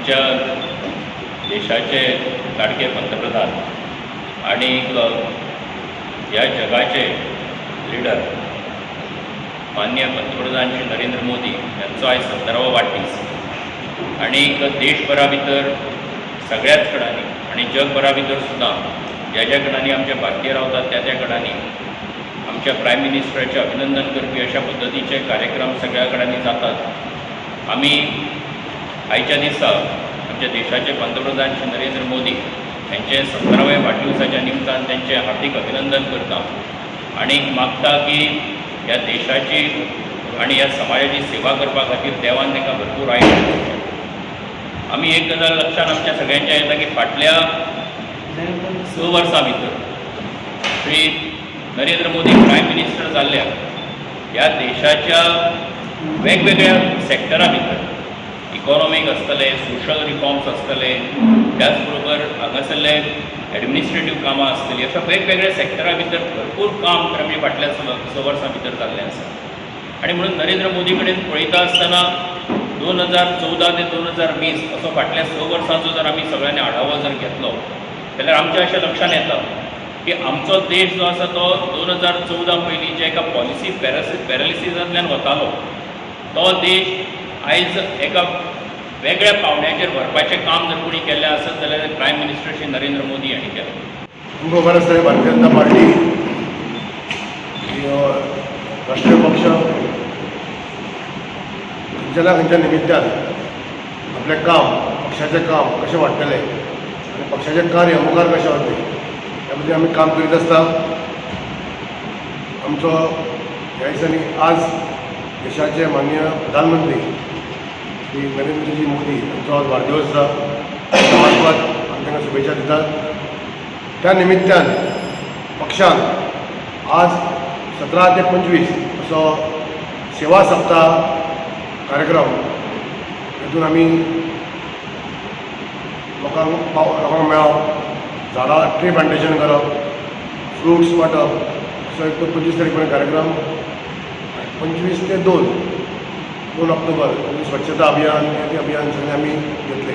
आमच्या देशाचे लाडके पंतप्रधान आणि ह्या जगाचे लिडर माननीय पंतप्रधान श्री नरेंद्र मोदी यांचो आयज 17वो वाडदीस आणि देशभरा भितर सगळ्याच कडांनी आणि जगभरा भितर सुद्दां ज्या ज्या कडांनी आमचे भारतीय रावतात, त्या त्या कडांनी आमच्या प्रायम मिनिस्टराचें अभिनंदन करपी अशा पद्दतीचे कार्यक्रम सगळ्या कडांनी जातात. आमी आयच्या दिसा आमच्या देशाचे पंतप्रधान श्री नरेंद्र मोदी यांचे 17व्या वाडदिवसाच्या निमतान त्यांचे हार्दिक अभिनंदन करता आणि मागता की ह्या देशाची आणि ह्या समाजाची सेवा करपा खातीर देवान तांकां भरपूर आयुश्य दिवचें. आमी एक गजाल लक्षात आमच्या सगळ्यांच्या येता की फाटल्या 6 वर्सां भितर श्री नरेंद्र मोदी प्रायम मिनिस्टर जाल्ल्यान ह्या देशाच्या वेगवेगळ्या सेक्टरा भितर, इकॉनॉमीक आसतले, सोशल रिफॉर्म्स आसतले, त्याच बरोबर हांगासरले एडमिनिस्ट्रेटीव कामां आसतलीं, अशा वेगवेगळ्या सेक्टरा भितर भरपूर काम तर आमी फाटल्या 6 वर्सां भितर जाल्लें आसा. आनी म्हणून नरेंद्र मोदी कडेन पळयता आसतना 2014 ते 2020 असो फाटल्या 6 वर्सांचो जर आमी सगळ्यांनी आढावो जर घेतलो जाल्यार आमच्या अशें लक्षांत येता की आमचो देश जो आसा तो 2014 पयलीं जे एका पॉलिसी पॅरालिसिसांतल्यान वतालो, तो देश आयज एका वेगळ्या पावंड्याचेर व्हरपाचें काम जर कोणी केल्लें आसत जाल्यार प्रायम मिनिस्टर श्री नरेंद्र मोदी हांणी केलें. तुमकां खबर आसतलें, भारतीय जनता पार्टी ही राष्ट्रीय पक्ष खंयच्या ना खंयच्या निमित्तान आपलें काम, पक्षाचें काम कशें वाडटलें आनी पक्षाचें कार्य मुखार कशें वतलें, त्या बद्दल आमी काम करीत आसता. आमचो ह्या दिसांनी आज देशाचे माननीय प्रधानमंत्री श्री नरेंद्रजी मोदी हांचो आज वाडदिवस आसा. त्या मार्फत आमी तांकां शुभेच्छा दितात. त्या निमित्तान पक्षान आज 17 ते 25 असो सेवा सप्ताह कार्यक्रम, हेतून आमी लोकांक लोकांक मेळप, झाडां, ट्री प्लांटेशन करप, फ्रुट्स वांटप, असो एक 25 तारीख पर्यंत कार्यक्रम. 25 ते 2, 2 ऑक्टोबर स्वच्छता अभियान, हे ते अभियान सगळें आमी घेतले.